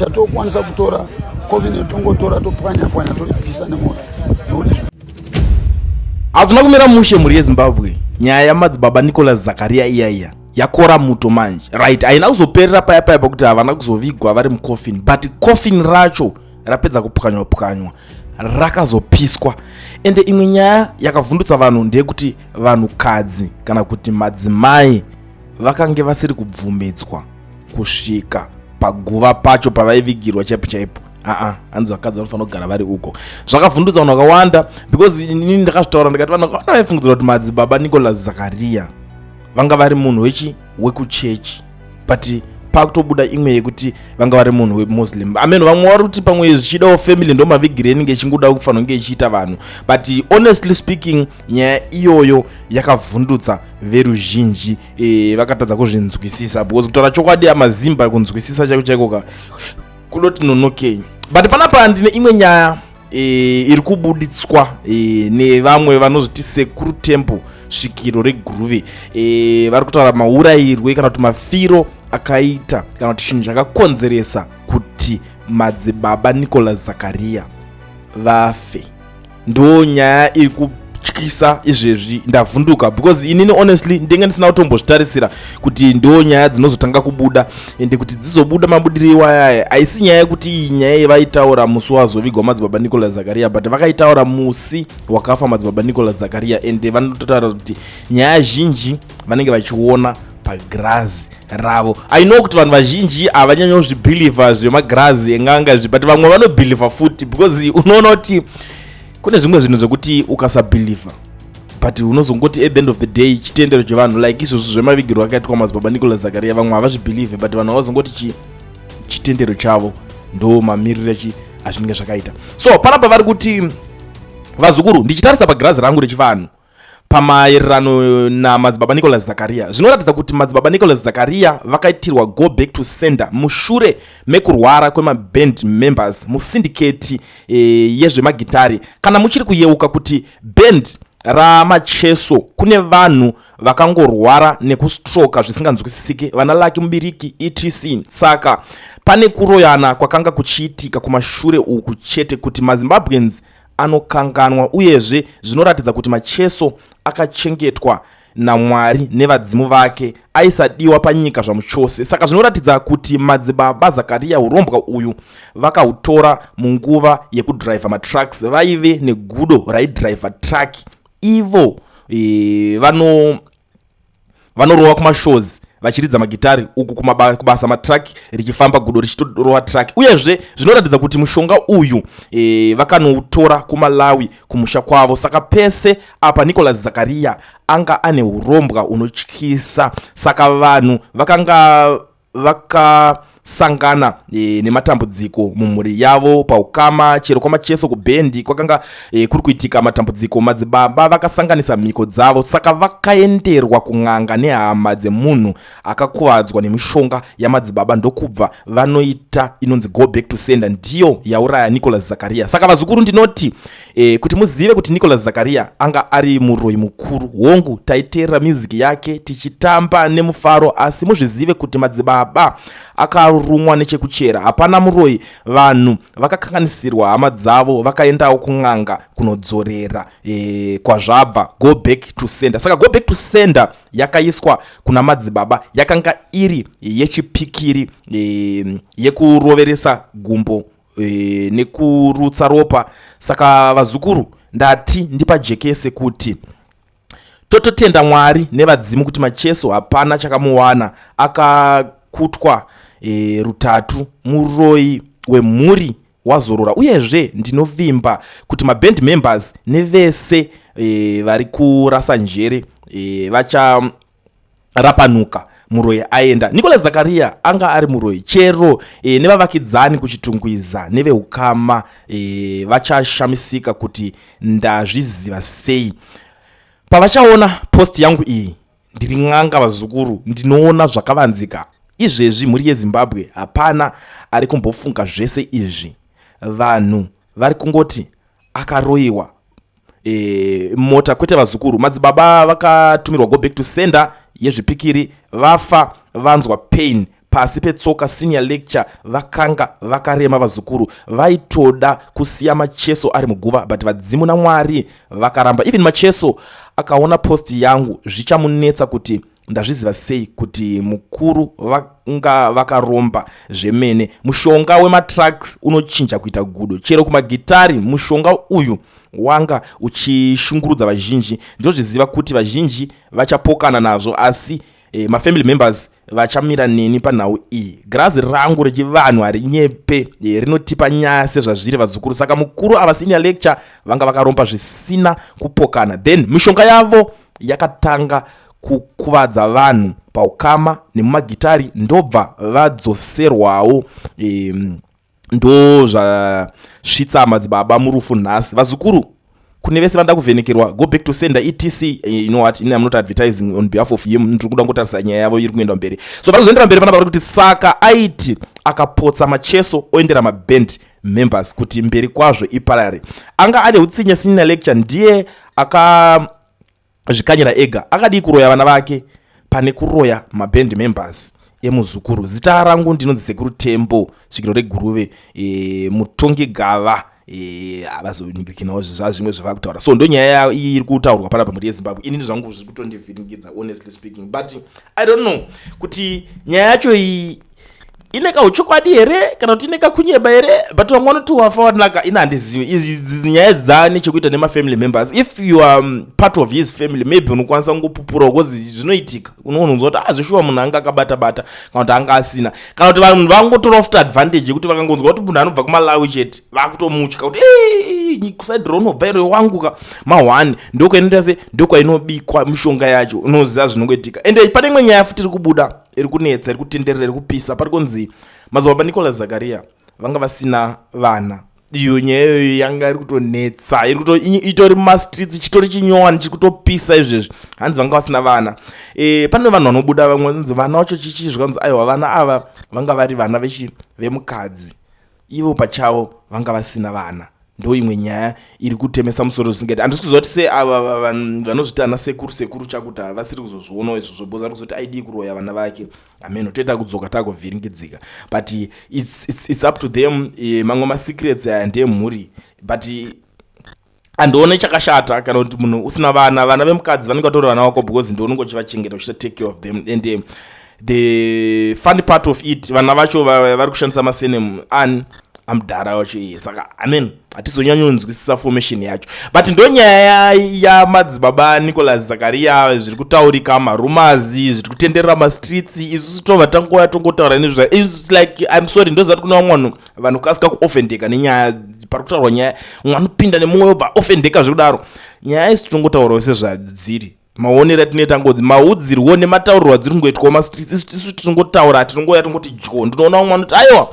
Chatokwanisa kutora coffin, tongotora, topwanya pwanya, toripisa nemoto nekuti Hazvina kumira mushe, mhuri yeZimbabwe. Nyaya yamadzibaba Nicholas Zakaria iya iya yakora muto manje, right? Haina kuzoperera paya paya pakuti havana kuzovigwa vari mucoffin, but coffin racho rapedza kupwanywa pwanywa rakazopiswa. Ende imwe nyaya yakavhundutsa vanhu ndeyekuti vanhukadzi kana kuti madzimai vakange vasiri kubvumidzwa kusvika paguva pacho pavaivigirwa chaipo chaipo. Aa, hanzi vakadzi vanofanira kugara vari uko. Zvakavhundutsa vanhu vakawanda because inini ndakazvitaura ndikati vanhu vakawanda vaifungidzira kuti madzibaba Nicholas Zakaria vanga vari munhu wechi wekuchechi, but pakutobuda imwe yekuti vanga vari munhu weMuslim. Amen, vamwe vari kuti pamwe zvichidawo family ndo mavigiro enenge ichingoda kufanira kunge ichiita vanhu, but honestly speaking, nyaya iyoyo yakavhundutsa veruzhinji. Vakatadza kuzvinzwisisa because kutaura chokwadi, amazimba kunzwisisa chaiko chaiko ka kunoti nonokei. But panapa ndine imwe nyaya iri kubuditswa nevamwe vanozviti Sekuru Temple, svikiro reGuruve. Vari kutaura maurayirwe kana kuti mafiro akaita kana kuti chinhu chakakonzeresa kuti madzibaba Nicholas Zakaria vafe. Ndo nyaya iri kutyisa izvezvi. Ndavhunduka because inini honestly ndenge ndisina kutombozvitarisira kuti ndo nyaya dzinozotanga kubuda, ende kuti dzizobuda mabudiro iwayaya. Haisi nyaya yekuti iyi nyaya yevaitaura musi wazovigwa madzibaba Nicholas Zakaria, but vakaitaura musi wakafa madzibaba Nicholas Zakaria. Ende vanototaura kuti nyaya zhinji vanenge vachiona pagirazi ravo. I know kuti vanhu vazhinji havanyanyi kuzvibhilivha zvemagirazi enganga izvi, but vamwe vanobhilivha futi because unoona kuti kune zvimwe zvinhu zvekuti ukasabhilivha, but unozongoti at the end of the day chitendero chevanhu, like izvozvo zvemavigiro akaitwa madzibaba Nicholas Zakaria, vamwe havazvibhilivhe, but vanhu havazongoti chitendero chavo ndo mamiriro echi azvinenge zvakaita. So panapa vari kuti, vazukuru, ndichitarisa pagirazi rangu rechivanhu pamaererano namadzibaba Nicholas Zakaria, zvinoratidza kuti madzibaba Nicholas Zakaria vakaitirwa go back to sender mushure mekurwara kwemaband members musyndicate yezvemagitari. Kana muchiri kuyeuka kuti band raMacheso kune vanhu vakangorwara nekustroka zvisinganzwisisike, vana Lucky Mubiriki, etc. Saka pane kuroyana kwakanga kuchiitika kumashure uku chete kuti maZimbabweans anokanganwa. Uyezve zvinoratidza kuti Macheso akachengetwa naMwari nevadzimu vake, aisadiwa panyika zvamuchose. Saka zvinoratidza kuti madzibaba Zakaria urombwa uyu vakautora munguva yekudhiraivha matrucks. Vaive negudo raidhiraivha truck ivo vanorova kumashows vachiridza magitari uku kubasa matruck richifamba, gudo richitorova truck. Uyezve zvinoratidza kuti mushonga uyu vakanoutora kuMalawi kumusha kwavo. Saka pese apa Nicholas Zakaria anga ane urombwa unotyisa. Saka vanhu vakanga vakasangana nematambudziko mumhuri yavo, paukama, chero kwaMacheso kubhendi kwakanga kuri kuitika matambudziko. Madzibaba vakasanganisa mhiko dzavo, saka vakaenderwa kun'anga nehama dzemunhu akakuvadzwa nemishonga yamadzibaba, ndokubva vanoita inonzi go back to sender, ndiyo yauraya Nicholas Zakaria. Saka vazukuru, ndinoti kuti muzive kuti Nicholas Zakaria anga ari muroi mukuru. Hongu, taiteerera music yake tichitamba nemufaro, asi muzvizive kuti madzibaba akarumwa nechekuchera. Hapana muroi, vanhu vakakanganisirwa hama dzavo vakaendawo kun'anga kunodzorera kwazvabva, go back to sender. Saka go back to sender yakaiswa kuna madzibaba yakanga iri yechipikiri yekuroveresa gumbo nekurutsa ropa. Saka vazukuru, ndati ndipajekese kuti tototenda Mwari nevadzimu kuti Macheso hapana chakamuwana. Akakutwa rutatu, muroi wemhuri wazorora. Uyezve ndinovimba kuti maband members nevese vari kurasa njere vacharapanuka muroi aenda. Nicholas Zakaria anga ari muroi chero nevavakidzani kuChitungwiza neveukama vachashamisika kuti ndazviziva sei pavachaona post yangu iyi. Ndiri n'anga vazukuru, ndinoona zvakavanzika. Izvezvi mhuri yeZimbabwe, hapana ari kumbofunga zvese izvi. Vanhu vari kungoti akaroyiwa mota. Kwete vazukuru, madzibaba vakatumirwa go back to sender yezvipikiri, vafa vanzwa pain. Pasi petsoka senior lecture vakanga vakarema vazukuru vaitoda kusiya Macheso ari muguva, but vadzimu naMwari vakaramba. Even Macheso akaona post yangu zvichamunetsa kuti ndazviziva sei kuti mukuru vanga vakaromba zvemene. Mushonga wematrucks unochinja kuita gudo chero kumagitari. Mushonga uyu wanga uchishungurudza vazhinji. Ndinozviziva kuti vazhinji vachapokana nazvo, asi mafamily members vachamira neni panhau iyi. Girazi rangu rechivanhu harinyepe, rinotipa nyaya sezvazviri, vazukuru. Saka mukuru ava, senior lecture, vanga vakaromba zvisina kupokana. Then mishonga yavo yakatanga kukuvadza vanhu paukama nemumagitari, ndobva vadzoserwawo. Ndo zvasvitsa madzibaba murufu nhasi, vazukuru. Kune vese vanoda kuvhenekerwa, go back to sender, etc. You know what, ini am not advertising on behalf of him. Ndiri kuda ngotarisa nyaya yavo iri kuenda mberi. So vanozoendera mberi panapa vari kuti saka aiti akapotsa Macheso oendera maband members kuti mberi kwazvo iparare. Anga ane utsinye. Senior lecture ndiye akazvikanyira ega. Akadii kuroya vana vake pane kuroya maband members emuzukuru? Zita rangu ndinonzi Sekuru Tembo, svikiro reGuruve, mutongi gava. Havazoningirikinawo zvazvimwe zvava kutaura. So ndo nyaya iyi iri kutaurwa panapa, mhuri yeZimbabwe. Inini zvangu zviri kutondivhiringidza, honestly speaking, but I don't know kuti nyaya yacho iyi ine kauchokwadi here kana kuti ine kakunyeba here, but vamwe vanoti wafa wanaka. Ina handizivi. Idzi nyaya dzane chekuita nemafamily members. If you are part of his family, maybe unokwanisa kungopupurawo, because zvinoitika unonzwa kuti azvishuwa ah, munhu anga akabata bata kana kuti anga asina, kana kuti vanhu vangotora futi advantage yekuti vakangonzwa kuti munhu anobva kuMalawi chete, vakutomutya kuti kuside raunobva iro wanguka ma1. Ndokwainoita se ndokwainobikwa mishonga yacho. Unoziva zvinongoitika. Ende pane imwe nyaya futi iri kubuda, iri kunetsa, iri kutenderera, iri kupisa. Pari kunzi madzibaba Nicolas Zakaria vanga vasina vana. Iyo nyaya iyoyo yanga iri kutonetsa, itori mumastreets, chitori chinyowani chiri kutopisa izvezvi. Hanzi vanga vasina vana. Pane vanhu vanobuda vamwe nzi vana vacho chichi, zvikanzi aiwa, vana ava vanga vari vana vechi vemukadzi, ivo pachavo vanga vasina vana. Ndo imwe nyaya iri kutemesa musoro zvisingaiti. Handisi kuziva kuti se ava vanhu vanozviti ana sekuru, sekuru chakuti havasiri kuzozvionawo izvozvo, because vari kuzoti aidii kuroya vana vake. Ameno, toita kudzoka takuvhiringidzika, but it's up to them. Mamwe masecrets aya ndemhuri, but handione chakashata kana kuti munhu usina vana, vana vemukadzi vanenge vatori vana vako, because ndiwo unenge uchivachengeta, uchiita take care of them. And the funny part of it, vana vacho vari kushandisa masurname ani amudhara wacho iye. Saka amen, hatizonyanyonzwisisa formation yacho, but ndo nyaya yamadzibaba Nicolas Zakaria. Zviri kutaurika, marumours, zviri kutenderera mastreets. Isusu tobva tangoya tongotaura nezva. It's like, I'm sorry, ndozati kuna vamwe vanhu vanokasika kuoffendeka nenyaya. Pari kutaurwa nyaya, mumwe anopinda nemumwe obva offendeka zvekudaro. Nyaya isi tongotaurawo sezvadziri, maonero atinoita ngodzi, maudzirwo nemataurirwo adziri kungoitwawo mastreets. Isu tinongotaura, tinongoya tongoti dyo. Ndinoona vamwe vanoti aiwa,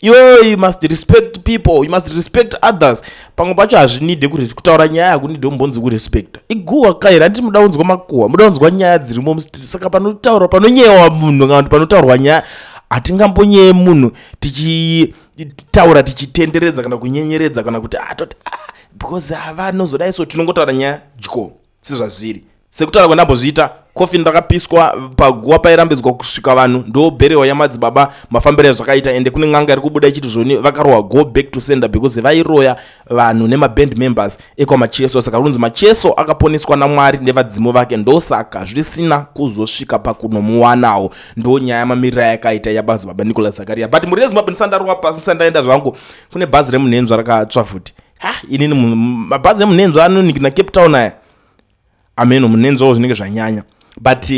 iwewe you must respect people, you must respect others. Pamwe pacho hazvinide kutaura nyaya, hakunide kumbonzi kurespecta. Iguhwa kaira, handiti muda kunzwa makuhwa, muda kunzwa nyaya dzirimo mustreet. Saka panotaurwa, panonyewa munhu kana kuti panotaurwa nyaya, hatingambonyeye munhu tichitaura tichitenderedza kana kunyenyeredza kana kuti atoti ah, because havanozodai. So tinongotaura nyaya dyo sezvazviri. Sekutaura kwandambozviita, coffin rakapiswa paguva pairambidzwa kusvika vanhu, ndo burial yamadzibaba, mafambiro azvakaita. Ende kune n'anga iri kubuda ichiti zvoni vakarohwa go back to sender because vairoya vanhu nemaband members ekwaMacheso. Saka runzi Macheso akaponeswa naMwari nevadzimu vake, ndosaka zvisina kuzosvika pakunomuwanawo. Ndo nyaya mamiriro ayakaita yamadzibaba Nicolas Zakaria. But mhuri yeZimbabwe, ndisandarowa pasi, ndisandaenda zvangu. Kune bhazi remunhenzva rakatsva futi. Ha, inini mabhazi emunhenzva anonikina Cape Town aya, ameno, munhenzvawo zvinenge zvanyanya, but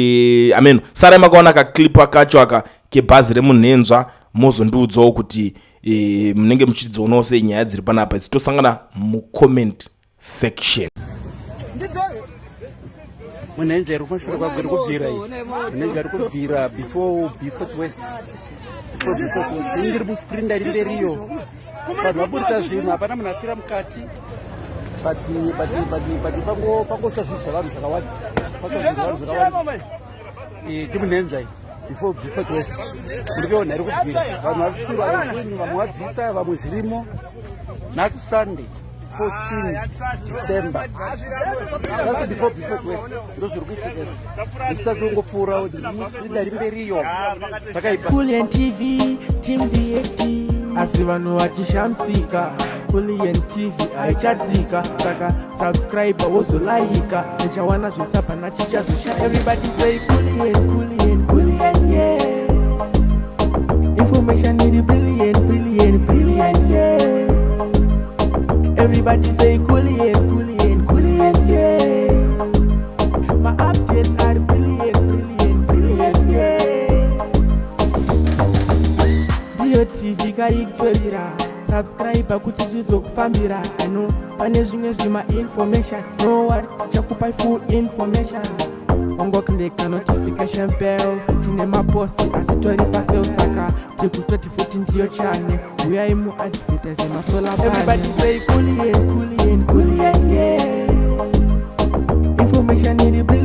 ameno, sarai makaona kaclip kacho aka kebhazi remunhenzva, mozondiudzawo kuti munenge muchidzionawo sei nyaya dziri panapa. Idzi tosangana mucomment section. Munhenzva iri kumashure kwako iri kubvira iyi. Munhenzva iri kubvira before west, before west. Inge iri musprinter iri mberiyo. Vanhu vaburitsa zvinhu, hapana munhu afira mukati, but pangotsva zvinhu zvavanhu zvakawandisa, patsva zvinhu zvavanhu zvakawandisa. Ndimunhenzva iyi before west kuri kuona iri kubvira. Vanhu vari kutsura zvinhu, vamwe vabvisa, vamwe zvirimo. Nhasi Sunday. 14 December. That's before west. Ndo zviri kuitika izvi. Ndisati ungopfuura ndari mberiyo. Pakaipa. Kulian TV, Team VAT. Asi vanhu vachishamisika, Kulian TV haichatsika. Saka subscribe, wozolaika, uchawana zvese, hapana chichazosha. Everybody say Kulian, Kulian, Kulian, yeah. Information iri brilliant, brilliant, brilliant, yeah. Everybody say Kulian, Kulian, Kulian, yeah. My updates are brilliant, brilliant, brilliant, yeah. Ndiyo TV kaiktorira, subscribe kuti zvizokufambira. Ano pane zvimwe zvima information, no worry, tichakupai full information. Ongoclicka notification bell. Tine maposti asi tori paseo, saka tikutoti futi ndiyo channel. Uyai muadvertise masolar. Everybody say Kulian, Kulian, Kulian, yeah. Information iri brilliant.